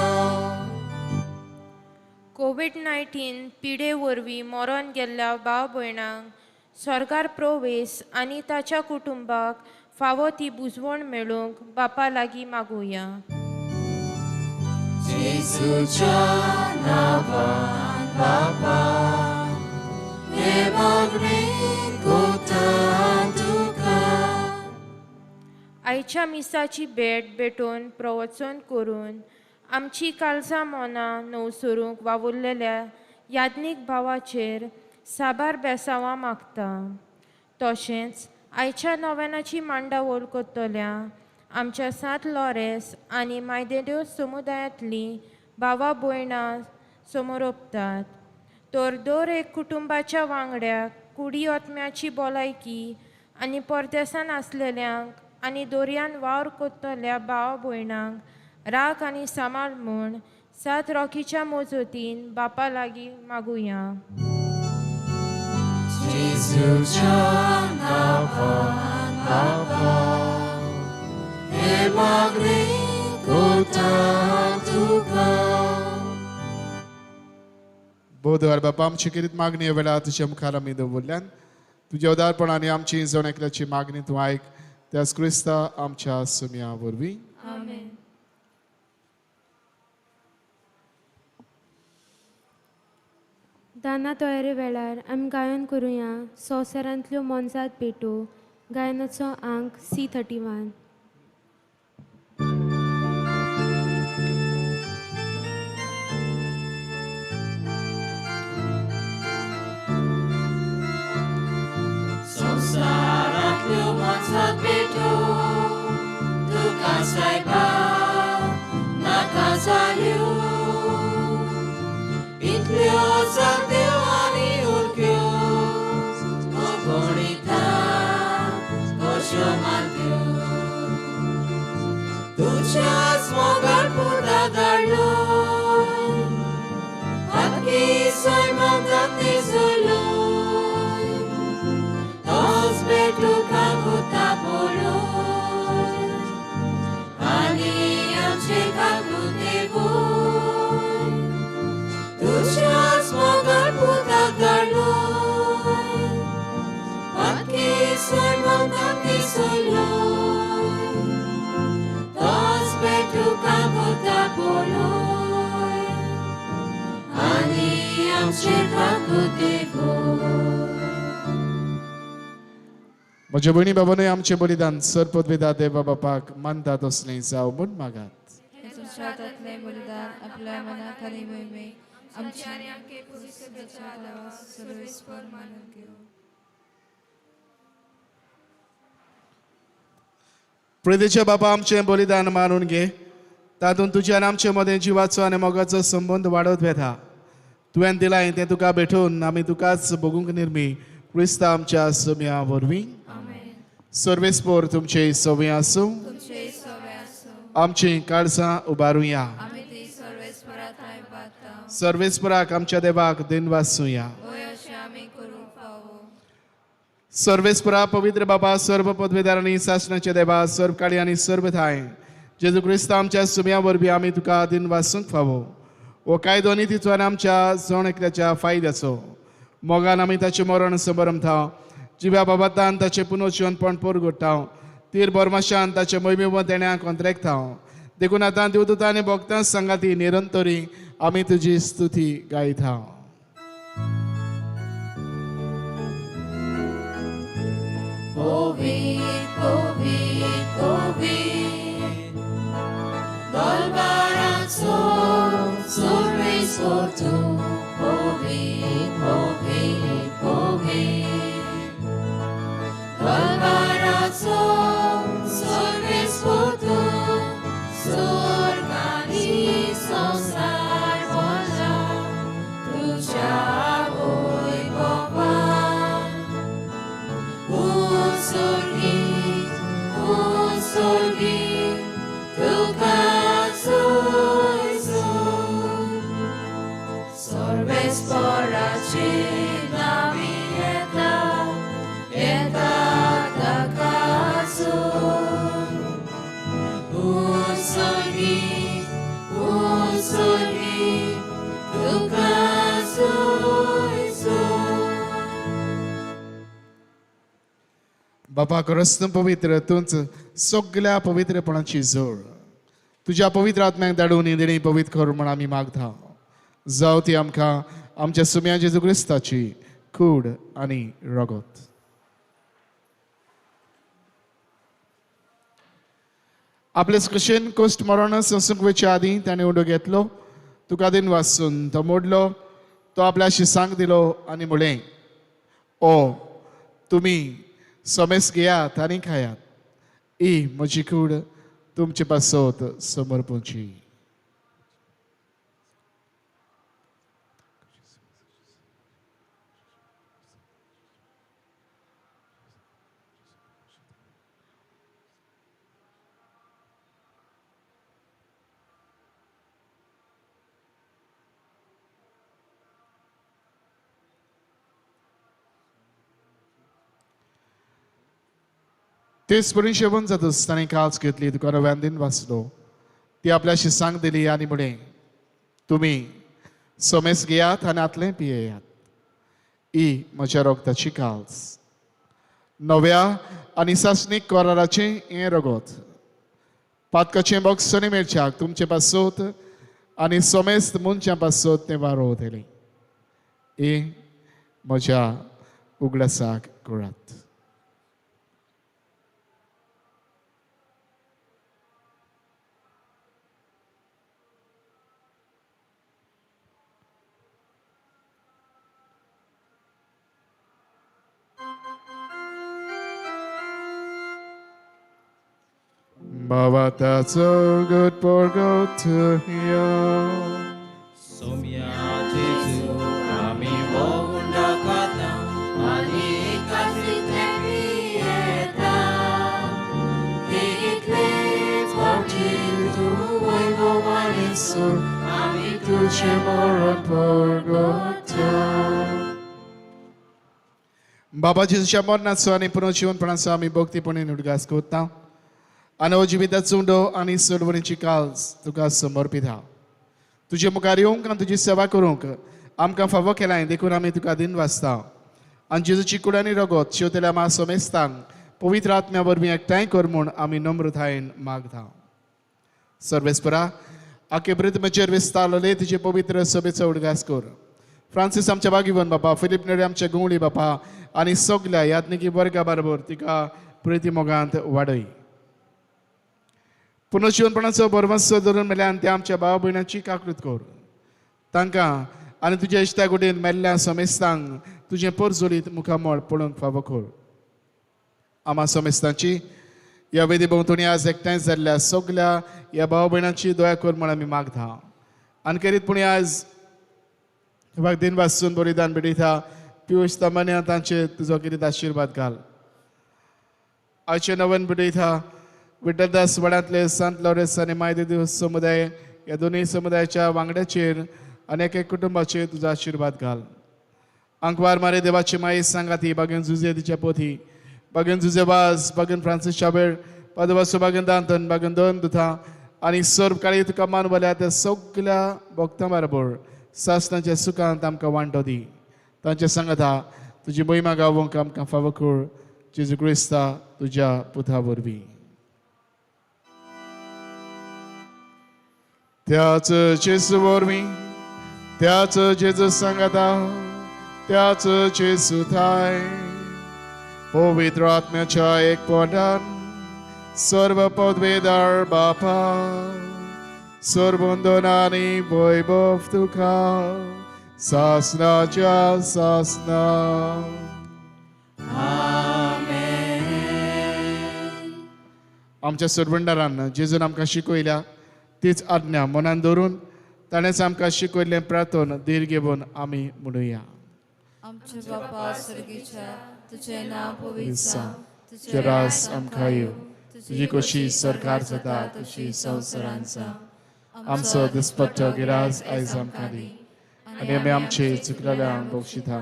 कोवीड-19 पिडे वरवीं मरण गेल्ल्या भाव भयणांक स्वर्गार प्रवेश आनी ताच्या कुटुंबाक फावो ती बुजवण मेळूंक बापा लागीं मागुया. जेजूच्या नांवान बापा हे मागणें करता तुका. आयच्या मिसाची भेट भेटोवन प्रवचन करून आमची काळजां मनां नवसरूंक वावुरलेल्या याज्ञीक भावाचेर साबार बेसांवां मागता. तशेंच आयच्या नव्यानाची मांडावळ करतल्या आमच्या सांत लॉरेस आनी मायदेदेव समुदायांतलीं भावा भयणां समोर ओंपतात. तर दर एक कुटुंबाच्या वांगड्याक कुडी आत्म्याची भलायकी आनी परदेसान आसलेल्यांक आनी दोरयान वावर कोत्तल्या भाव भयणांक राख आनी सांबाळ म्हूण सात रॉकीच्या मोजोतीन बापा लागीं मागुया. जेजूच्या नांवान बापा हे मागणें कोता तुका. बोधवार बापा आमची किरीत मागणी वेळा तुज्या मुखार आमी दवरल्यान तुज्या उदारपणान आनी आमची जण एकल्याची मागणी तूं आयक त्याच क्रिस्ता आमच्या सुमया वरवीं. आमेन. दाना तयारी वेळार आमी गायन करुया संवसारांतल्यो मोनजात भेटो गायनाचो आंक C31. संवसारांतल्यो मोनजात भेटो तुका सायबा नाका जाल्यो इतल्यो जात्यो आनी उरक्यो कोंकणीता कश्यो मारत्यो तुज्याच मोगाळ पुता धाडलो हातकी सैमाक जाती सोयलो तोच भेटूका पुता पळोय आनी आमचे काकुते वय तुज्याच मोगाळ पुताक धाडलो पातकी सैमाक जाती सोयलो तोच भेटूका पुता पळोय आनी आमचे काकुते वय. म्हज्या भयणी बाबानूय आमचें बलिदान सर पदवेदा देवा बापाक मानता तसलें जावं म्हूण मागात. हें तुमच्या हातांतलें बलिदान आपल्या मनाक आनी मोहिमेक आमच्या आनी आमचे पुरुषाच्या देवा सर्वेस्पर मानून घेवं. प्रितीच्या बापा आमचें बलिदान मानून घे तातूंत तुज्या आनी आमचे मदें जिवाचो आनी मोगाचो संबंद वाडत वेता. तुवें दिलां तें तुका भेटून आमी तुकाच भोगूंक निर्मी क्रिस्ता आमच्या सुम्या वरवीं. सर्वेस्पोर तुमचे सवय आसूं. तुमचे सवय आसूं. आमचीं काळजां उबारुया. आमी ती सर्वेस्परा थंय बाता. सर्वेस्पराक आमच्या देवाक दिनवासुया. वय अशें आमी करूंक फावो. सर्वेस्परा पवित्र बाबा सर्व पदवेदार आनी सासणाचे देवा सर्व काळी आनी सर्व थांय जेजू क्रिस्ता आमच्या सुम्या वरवीं आमी तुका दिनवासूंक फावो. हो कायदो नितीचो आनी आमच्या जण एकल्याच्या फायद्याचो मोगान आमी ताचें मरण समरमता जिव्या बाबातान ताचें पुनर्जिवनपण पोरगोडटा तीर बोरमाशान ताचें मोहिमेवंत देण्याक अंतरेकता. देखून आतां देवदूतां आनी भक्तां सांगाती निरंतरी आमी तुजी स्तुती गायता. पवित्र पवित्र पवित्र दलबाराचो सर्वेस्पर तूं पवित्र पवित्र पवित्र दलबाराचो सर्वेस्पर तूं स्वर्ग आनी संवसार भरला तुज्या वैभवान. उत्सर्गीत उत्सर्गीत तुका जोय सर्वेस्पराचे नांवी येता येता ताका जोय. उत्सर्गीत उत्सर्गीत तुका जोय. बापा खरंच तूं पवित्र तूंच सगल्या पवित्रपणाची जोड तुज्या पवित्र आत्म्याक धाडून ही देणी पवित्र कर म्हूण आमी मागता. जावं ती आमकां आमच्या सुम्या जेजू क्रिस्ताची कूड आनी रगत. आपले कशेन कोश्ट मरण सोंसूंक वयचे आदीं ताणें उंडो घेतलो तुका दिन वासून तो मोडलो तो आपल्या शिसांक दिलो आनी म्हणलें ओ तुमी समेस घेयात आनी खायात ही म्हजी कूड तुमचे पासत समर्पणची. तेच परी जेवण जातच ताणें काळज घेतली, तुका नव्यान दिन वाचलो, ती आपल्याशी सांग दिली आनी म्हळें, तुमी समेस घेयात आनी आतलें पियेयात, ही म्हज्या रोगताची काळज, नव्या आनी सासणीक कराराचें हें रगत, पातकाचें बॉक्सनी मेळच्याक तुमचे पासत आनी समेस्त मनशां पासत तें वारोवतलें, हें म्हज्या उगडासाक करात. Baba, that's so good for go to hear. Somya Jesu, ami wonda kata, ani kasite pieta. Title fortil tu vuelvo valeso, ami tuche moro por goto. बाबा जेजूच्या मरणाचो आनी पुनर्जीवनपणाचो आमी भक्तीपणे उडगास करता आनी हो जिविताचो उंडो आनी सोडवणीची काळज तुका समर्पिता. तुजे मुखार येवंक आनी तुजी सेवा करूंक आमकां फावो केलाय, देखून आमी तुका दिन वाचता. आनी जेजूची कूड आनी रगत शेवतल्या मा समेस्तांक पवित्र आत्म्या वरवीं एकठांय कर म्हूण आमी नम्रतायेन मागता. सर्वेस्परा, आखे प्रितमेचेर विस्तारलेले तुजे पवित्र सभेचो उडगास कर. फ्रांसीस आमच्या बागीवन बापा, फिलीप नेरी आमच्या गुंवळी बापा आनी सगल्या याज्ञिकी वर्गा बरोबर तिका प्रिती मोगांत वाडय. पुनर्जीवनपणाचो भरवंसो धरून मेल्यान त्या आमच्या भाव भयणाची काकृत कर. तांकां आनी तुज्या इश्टा कुडीन मेल्ल्या समेस्तांक तुजें परजोलीत मुखामळ पळोवंक फावो कर. आमा समेस्तांची ह्या वेदी भोंवतणी आज एकठांय जाल्ल्या सगल्या ह्या भाव भयणाची दया कर म्हूण आमी मागता. आनी करीत पूण आयज दिन वाचून बलिदान भेटयता पियूष तमान्या तांचे तुजो कितें आशिर्वाद घाल. आयचे नवन भेटयता विठ्ठलदास वडांतले संत लॉरेन्स आनी मायदेव समुदाय ह्या दोनूय समुदायाच्या वांगड्याचेर आनी एक एक कुटुंबाचेर तुजो आशिर्वाद घाल. आंकवार मारे देवाची माई सांगाती बागेन जुजे तिच्या पोथी, बागेन जुजे वाज, बागेन फ्रांसीस शाबेर, पादवासो बागेन दांतन, बागेन दोन दुथा आनी सर्व काळी तुका मानवल्या त्या सगल्या भक्तां बरोबर सासणाच्या सुखांत आमकां वांटो दी. तांचे सांगता तुजी मोहिमा गावोंक आमकां फावो कर, जेजू क्रिस्ता तुज्या पुता वरवीं. त्याच जेजू वरवीं, त्याच जेजू सांगता, त्याच जेजू थाय, पवित्र आत्म्याच्या एकपणान सर्व पदवेदार बापा, सर्वंदनानी वैभव तुका सासनाच्या सासना. आमच्या सरवंडारान जेजून आमकां शिकयल्या तीच आज्ञा मनान धरून ताणेंच आमकां शिकयल्लें प्रार्थन धीर घेवन आमी म्हणुया. आमच्या बापा स्वर्गीच्या, तुझें नांव पवित्र जावं, तुजें राज आमकां येवं, तुजी कशी सरकार जाता तशी संवसारांत जावं. आमचो दिसपट्टो गिराज आयज आमकां दी आनी आमी आमचे चुकलेल्यांक बक्षिता,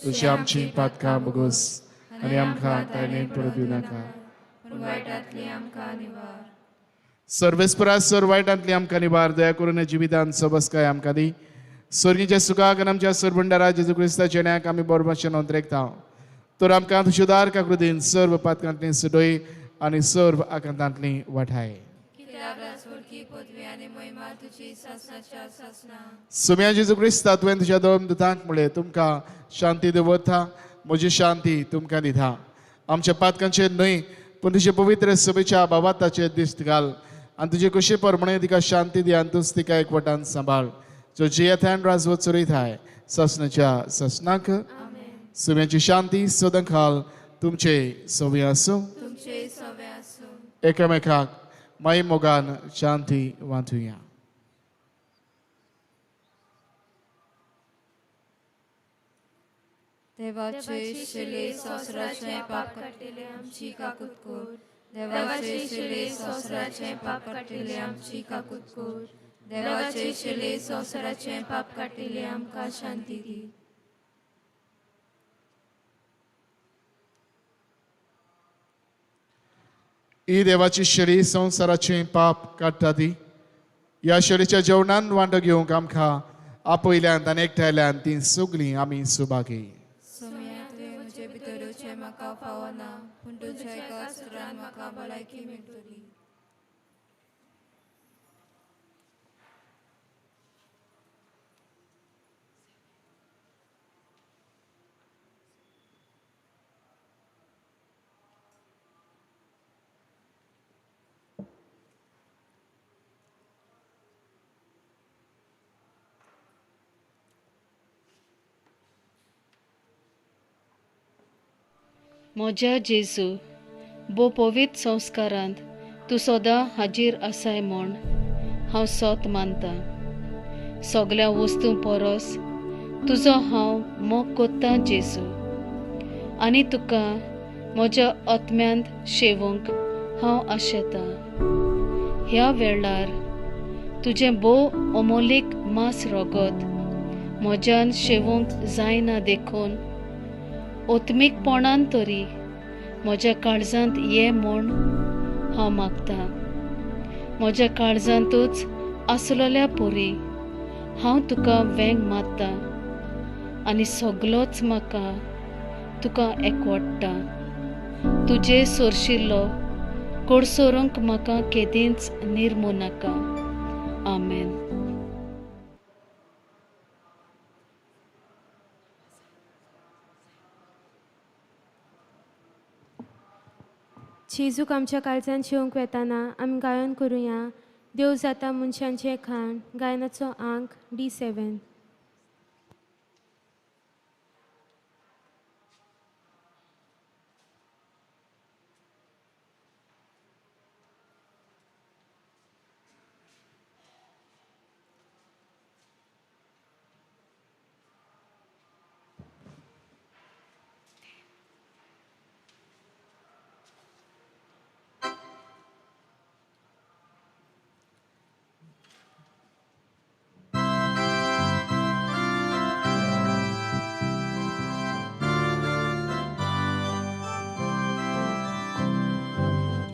तशी आमची पातकां बगोस आनी आमकां ताणें पडूं दिवं नाका. पूण वायटांतली आमकां निवार. सर्वेस्परा सर वायटांतली आमकां निवार. दया करून जिवितान सबसकाय आमकां दी. स्वर्गीच्या सुखाक आनी आमच्या सरभंडारा जेजू क्रिस्ताच्या जेण्याक आमी बरोबर नोंदरेकता. तर आमकां तुज्या काकृतीन सर्व पातकांतली सुटय आनी सर्व आकांतांतली वाठाय. सुम्या जेजू क्रिस्ता, तुवें तुज्या दोन दुतांक म्हळें, तुमकां शांती दवरता, म्हजी शांती तुमकां दिता. आमच्या पातकांचेर न्हय पूण तुजे पवित्र सभेच्या बाबाताचेर दिश्ट घाल आनी तुजे कशे प्रमाणे तिका शांती दी आनी तूंच तिका एकवटान सांबाळ, जो जियेतान राजवत चलयताय ससनाच्या ससनाक. सुम्याची शांती सदां खाल तुमचे सवे आसूं. एकामेकाक माई मोगान शांती वांटुया. देवाचे शिले संवसाराचें पाप काडटले आमची काकूत कर. देवाचे शिले संवसाराचें पाप काडटले आमची काकूत कर. देवाचे शिले संवसाराचें पाप काडटले आमकां शांती दी. ही देवाची शेळी संवसाराचें पाप काडटा ती. ह्या शेळीच्या जेवणान वांटो घेवंक आमकां आपयल्यान आनी एकठांयल्यान ती सगळीं आमी सुभागी. सोम्या, तुवें म्हजे भितर येवचें म्हाका फावना, पूण तुज्या एका सुरान म्हाका भलायकी मेळटली. म्हज्या जेजू, भोव पवित्र संस्कारांत तूं सदां हाजीर आसाय म्हूण हांव सोत मानतां. सगल्या वस्तूं परस तुजो हांव मोग कोत्तां जेजू, आनी तुका म्हज्या आत्म्यांत शेवूंक हांव आशेतां. ह्या वेळार तुजें भोव अमोलीक मांस रगत म्हज्यान शेवूंक जायना देखून ओत्मीकपणान तरी म्हज्या काळजांत ये म्हूण हांव मागतां. म्हज्या काळजांतूच आसलेल्या पुरी हांव तुका वेंग मारतां आनी सगलोच म्हाका तुका एकवडटा. तुजे सोरशिल्लो कोडसोरूंक म्हाका केदींच निर्मू नाका. आमेन. जेजूक आमच्या काळजान शेवंक वेताना आमी गायन करुया देव जाता मनशांचें खाण, गायनाचो आंक D7.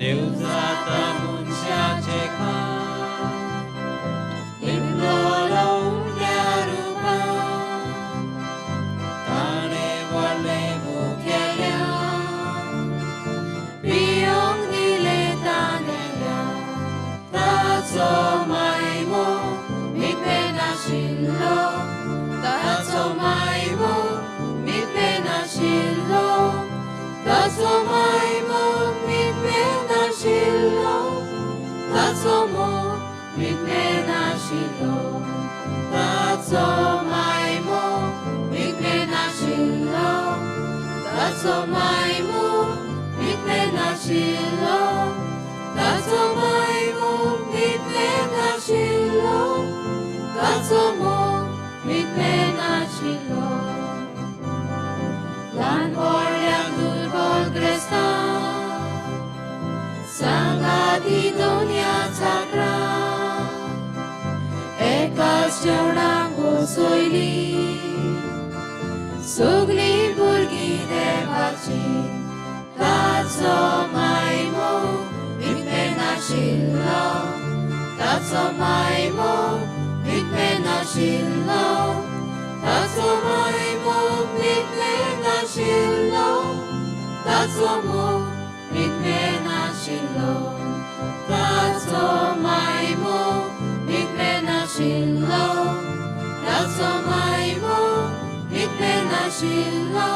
देव जाता मनशाचें खाण, लिपलोलो उण्या रुपान, ताणें व्हडलें मुखेल्यान, पियोंक दिलें तानेल्यान. ताचो मायमो मिपेनाशिल्लो, ताचो मायमो मिपेनाशिल्लो, ताचो मायमो मिपेनाशिल्लो, ताचो मोग मिपेनाशिल्लो, ताचो मायमो मिपेनाशिल्लो, ताचो मायमो मिपेनाशिल्लो, ताचो मायमो मिपेनाशिल्लो, ताचो मोग मिपेनाशिल्लो. ल्हान व्हडल्यांक दुर्बल ग्रेस्तांक सांगाती दोनया चाकरां, एकाच जेवणाक बसयली सगलीं भुरगीं देवाची. ताचो मायमो मिपेनाशिल्लो, ताचो मायमो मिपेनाशिल्लो, ताचो मायमो मिपेनाशिल्लो, ताचो मोग मिपेनाशिल्लो, ताचो मायमो मिपेनाशिल्लो, ताचो मायमो मिपेनाशिल्लो,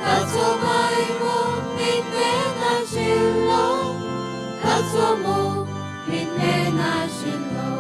ताचो मायमो मिपेनाशिल्लो, ताचो मोग मिपेनाशिल्लो.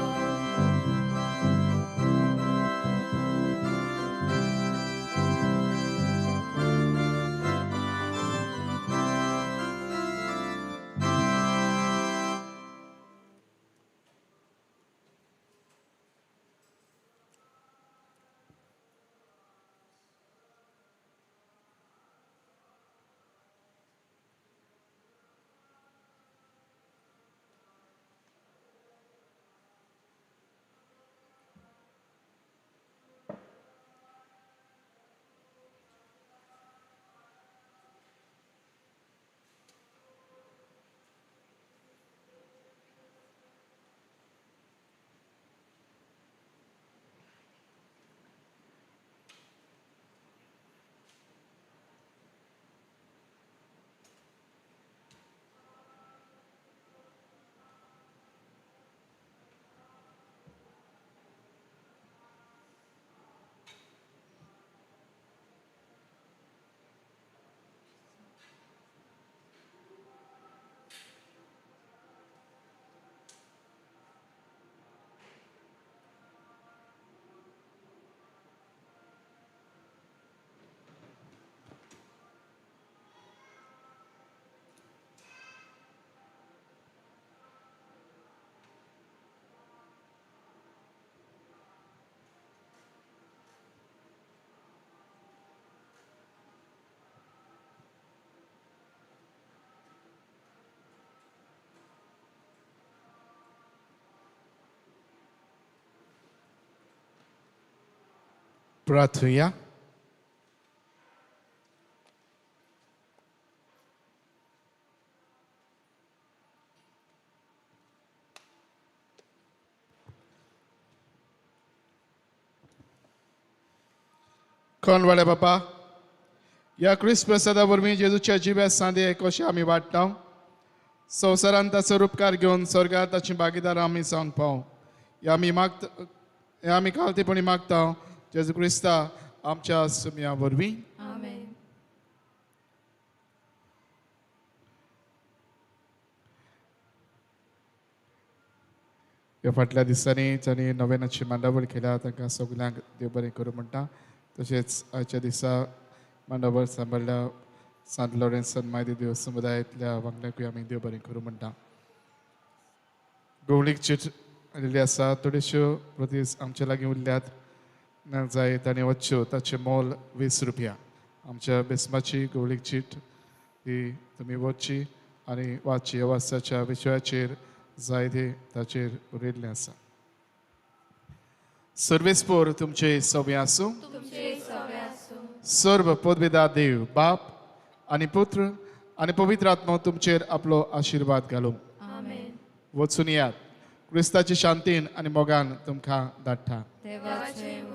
प्रार्थुया. कोण वाड्या बापा, ह्या क्रिस्त प्रसादा वरवीं जेजूच्या जिव्या सांदे कशें आमी वाडटा, संवसारांत ताचो रुपकार घेवन स्वर्गार ताची भागीदार आमी जावंक पावूं. ह्या आमी मागता, ह्या आमी खालतेपणी मागता जेजू क्रिस्ता आमच्या सुम्या वरवीं. ह्या फाटल्या दिसांनी जांणी नव्यानाची मांडावळ केल्या तांकां सगल्यांक देव बरें करूं म्हणटा. तशेंच आयच्या दिसा मांडावळ सांबाळ्ळ्या सांत लॉरेन्सन मायदी देव समुदायांतल्या वांगड्यांकूय आमी देव बरें करूं म्हणटा. गोवळीक चीट आयिल्ली आसा, थोड्योश्यो प्रती आमच्या लागीं उरल्यात ना जाय ताणें वच्च्यो. ताचें मोल 20 रुपया. आमच्या बेस्माची गोवळीक चीट ही तुमी वच्ची आनी वाचची. ह्या वासाच्या विशयाचेर जाय ते ताचेर बरयल्लें आसा. सर्वेस्पोर तुमचे सवे आसूं. सर्व पदवेदा देव बाप आनी पुत्र आनी पवित्र आत्मो तुमचेर आपलो आशिर्वाद घालूं. वचून यात. क्रिस्ताची शांतीन आनी मोगान तुमकां धाडटा. देवाचे.